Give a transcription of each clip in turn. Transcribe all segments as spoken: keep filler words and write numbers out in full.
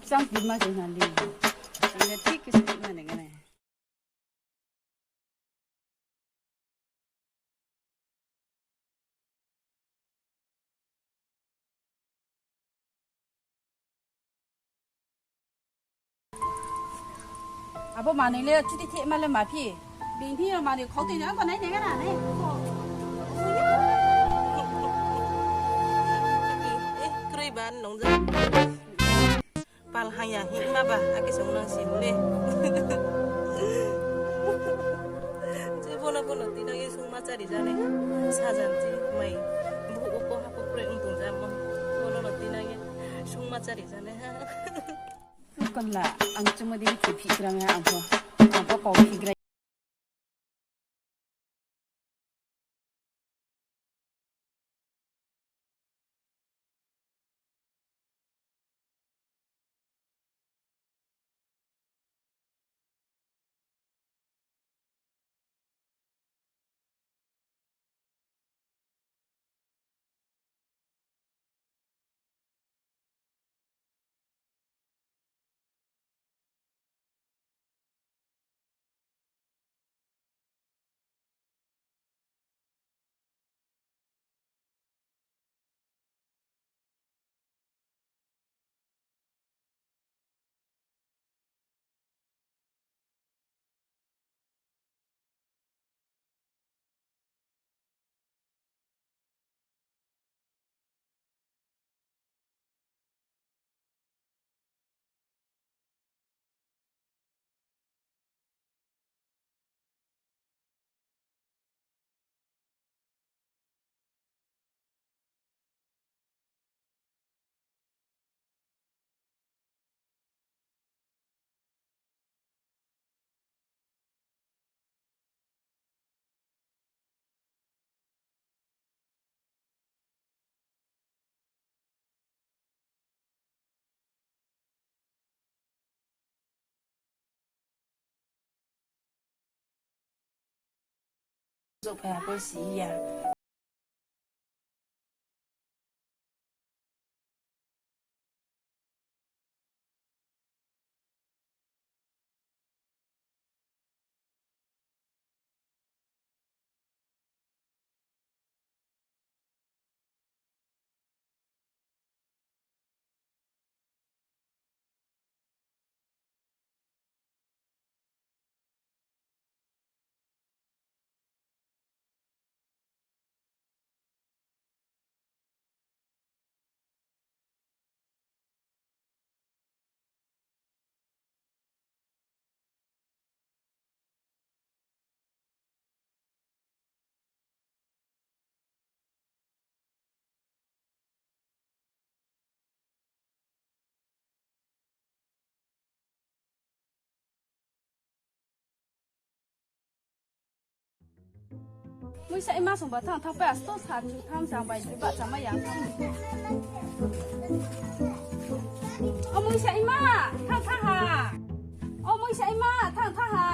Chang pima se na li. Ina thik khe se pima ne gana. Abo manoi le chuti thik ma le ma phi. Bini yo manoi khau tui no ang ko nai ne gana ne. Eh, kroi ba nong ja. Pal hang ya hing ma ba, ake song nang si le. Chi bono bono tinang ye sung ma chari jane. Sajan chi mai. Bu ko ha ko pre ung tung jamo. Bono no tinang ye sung ma chari jane. Kala, ang chuma di ki phi gram ya ang pho. Ang pho pau phi gram. Zouh phai ha pho si ya. Muisa ima song ba thang thang pai asto sa chu tham chang bai chu ba chama yang tham. O muisa ima thang thang ha. O muisa ima thang thang ha.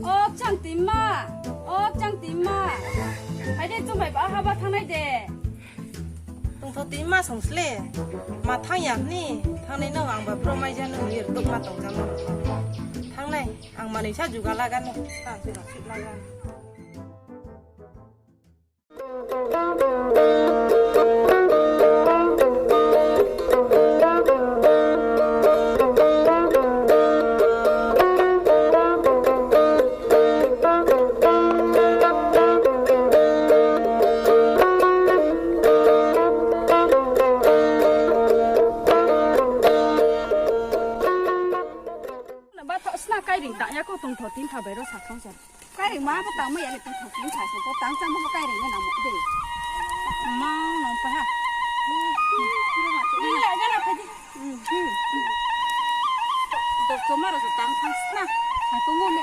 O Changtima, o Changtima. Hai de, chung bai ba haba thanngnai de. Tongtho tima song sle. Ma thanng ya ni, thanngnai no ang ba bro mai ja no hing ye rtuh ma tong ja no. Thanngnai, ang manoi sa juga laga no, sa se rao sih laga. Ba tho sna kairing tang ya ko tongtho tin tha bai ro sa thong sa. Kairing ma bo tang mai ya le tongtho tin tha so ko tang chang bo kairing na mo de. Ma no pa ha. Ni la ga na pa di. Dok choma ro so tang thang sna. Ha tong mo le.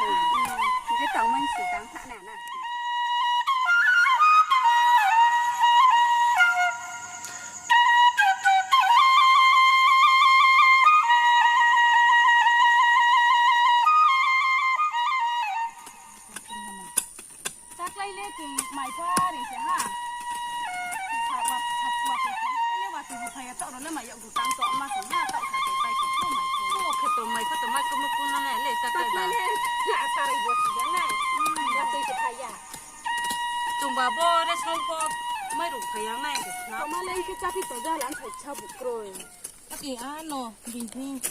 Je tang man si tang tha na na. Chaklai le tui mai pha ri se ha. Sa wa, sa wa tui pha le wa tui pha ya taoh ro le mai yak du tang to ma sa na taoh sa tui pai ko mai ko. Ko khe to mai ko to mai ko mo ko na le le chaklai ba. Chaklai le na sa rai bo si ya na. Ya tui ko pha ya. Chungba bo re sao pho mai rung phai yang nai de. Tama le khe chaphi to ja lang phai cha bu kroi. Aki ano bini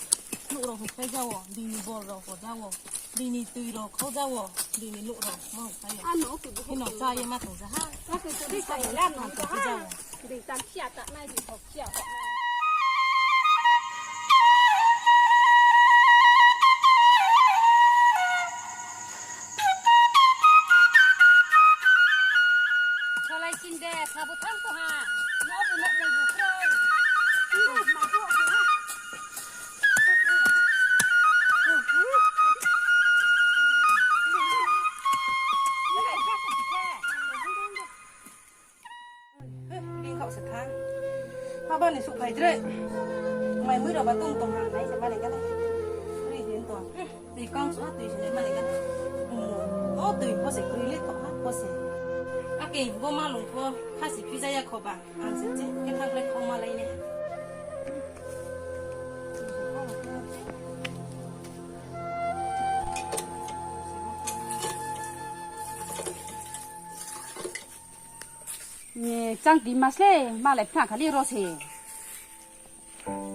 nuh rao hukhlai jao, bini bol rao ho jao, bini tui rao khau jao, bini nuh rao ma hukhlai. Ano ki bu hino cha ye ma tong ja ha. Aki to di sai la no ha. Di tang khia ta nai di ho khia ho nai. Solai sing de, sabo thang ko ha. No bu no mai bu kroi. Ma bu ha. Bini khaoh se tha. Haba ni suh phai tre. Mai mui rao ba tong tong ha nai se mani gana. Ri din to. Ri kang suh ha tui se nai mani gana. O tui pho se kroi le tho ha pho se. Ake bo ma lung pho ha se phi ja ya kho ba. Ang se che khe thang le kho ma lai ne. Ni chang di mas le, ma le phna khali ro se.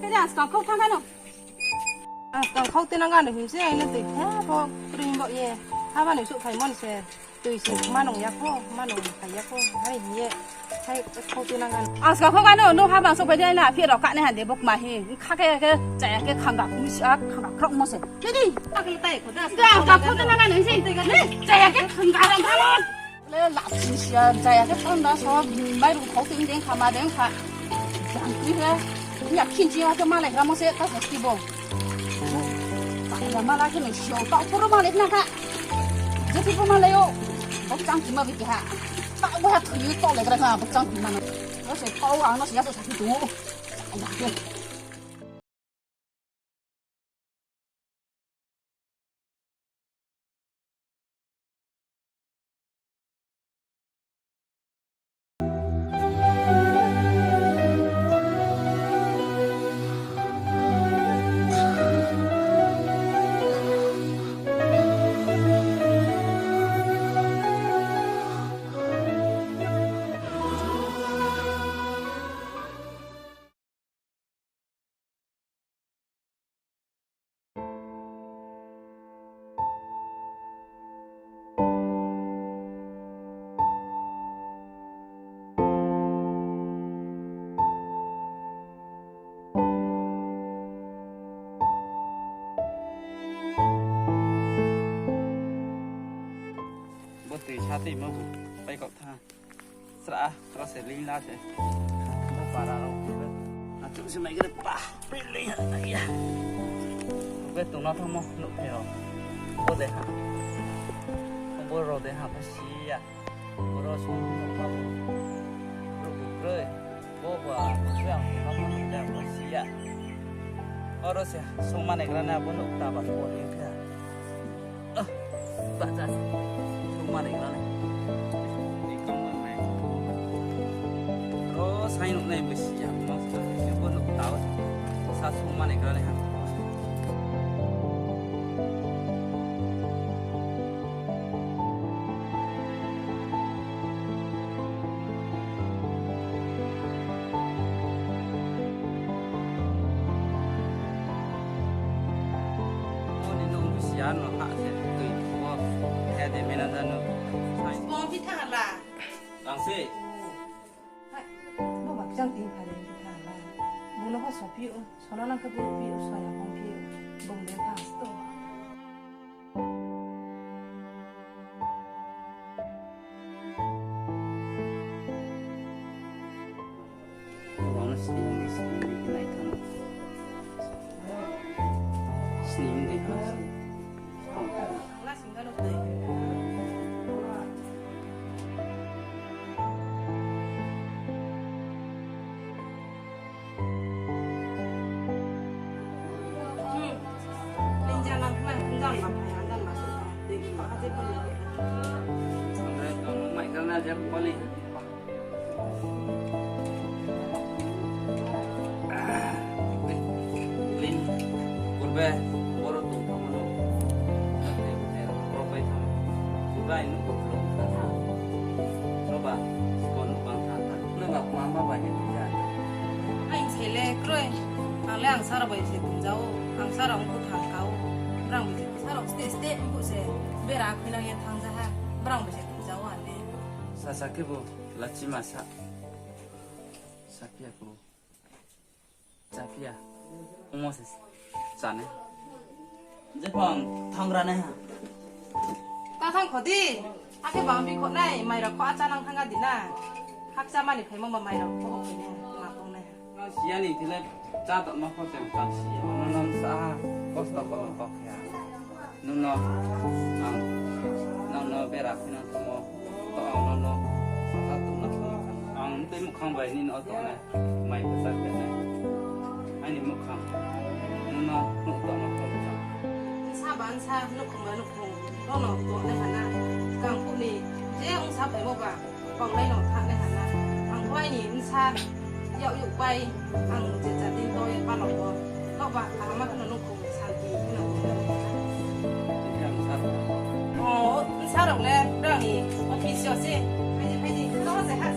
Khe jang skang khau thang kha no. Ang skang khau te nang ano him se, aino tui khe pho kring bo ye. Haba ni suh phai mon se. Tui se ma nung ya pho, ma nung phai ya pho. Hai hing ye. Hai khau te nang ano. Ang skang khau kha no, no haba suh phai de na, phi rao kha ne han de bok ma hi. Kha khe khe, chaya khe khangga, khangga krok mo se. Jadi. Ang skang khau te nang ano him se. Chaya khe khangga rang kha mo. Le lachi sia jaya khe tang da so, mairung khau tui deng kha ma deng kha. Jang tui khe, ya khin chi ha khe malai gra mo se ta sa sti bo. Ba ya malai khe no sio, ta puro malai na kha. Je ti puro malai o, bo chang ti ma bi ti ha. Ta bo ha thui to le gra kha, bo chang ti ma na. Bo se pau ang no sia so sa ti tu. Ya khe. Bo tui sa tui ma pai kau tha. Sra, ro se ling la se. Bo para rao. Achu se mai gre pa. Ling ha ya. Be tong na thang mo, no phe ro. Bo de ha. Bo ro de ha, bo si ya. Bo ro sung pa. Ro bu kroi. Bo ba, bo ang na mo, no ja, bo si ya. Oro se sung ma ne gra na, bo no ta ba ko ni kha. Ah. Baja se. Suma nai gra nai. Ro sai nuh nai bo si ya. Mo sa bo nuh tao. Sa suma nai gra nai ha. Oni nung bisi ano ha se tui bo he de mena janu. Bong phi tha la. Ang se. Hai, bo bak jang tin phai le phi tha la. Bung no bo sopi o, sona lang khe bo pi o, soya bong phi o, bong de tha sto. Bang no sini, sini, sini, sini, sini, sini. Kurbe, boro tong tongmo no. Kurbe, ai nuh ko tong tha. Roba, skon bang tha. Nung ba mama ba ni tong ja. Ai se le kroi. Ang le ang sara bai se tong jao. Ang sara ongku thang kao. Brang bai se sara ste ste ongku se. Bera khuinang ye thang ja ha. Brang bai se tong jao ane. Sasa khe bo. Lachima sa. Sapia ko. Chapia. Ongmo se. Chane. Jephang thangra nai ha. Ta thang kho di. Akhe bang bi kho nai, mai rao kho acha nang thang a di na. Hakcha mani phaimo ba mai rao kho kho ne, ma kong nai ha. Siya ni thile cha tongma kho teng cha siya. Ono non sa ha. Kosto ko kok ya. Nung no, ang, nung no bera khe nang tongmo, to ang nung no, sa tong na khe, ang tei mukhang bai ni no to nai, mai bwsa khe nai. Aini mukhang, nung no, nuh to no khe bwsa. Sa ba sa, nukhung ba nukhung, no no to nai hana, kang phu ni, je ong sa bai mo ba. Konglai no thangnai hana. Ang pho aini bsa yag yag pai, ang je jati to ye palok bo. Kok ba kaham ma kheno nukhung santi kheno bo. O, bsa rao le brao ni office yo se. Phaidi, phaidi, no se ha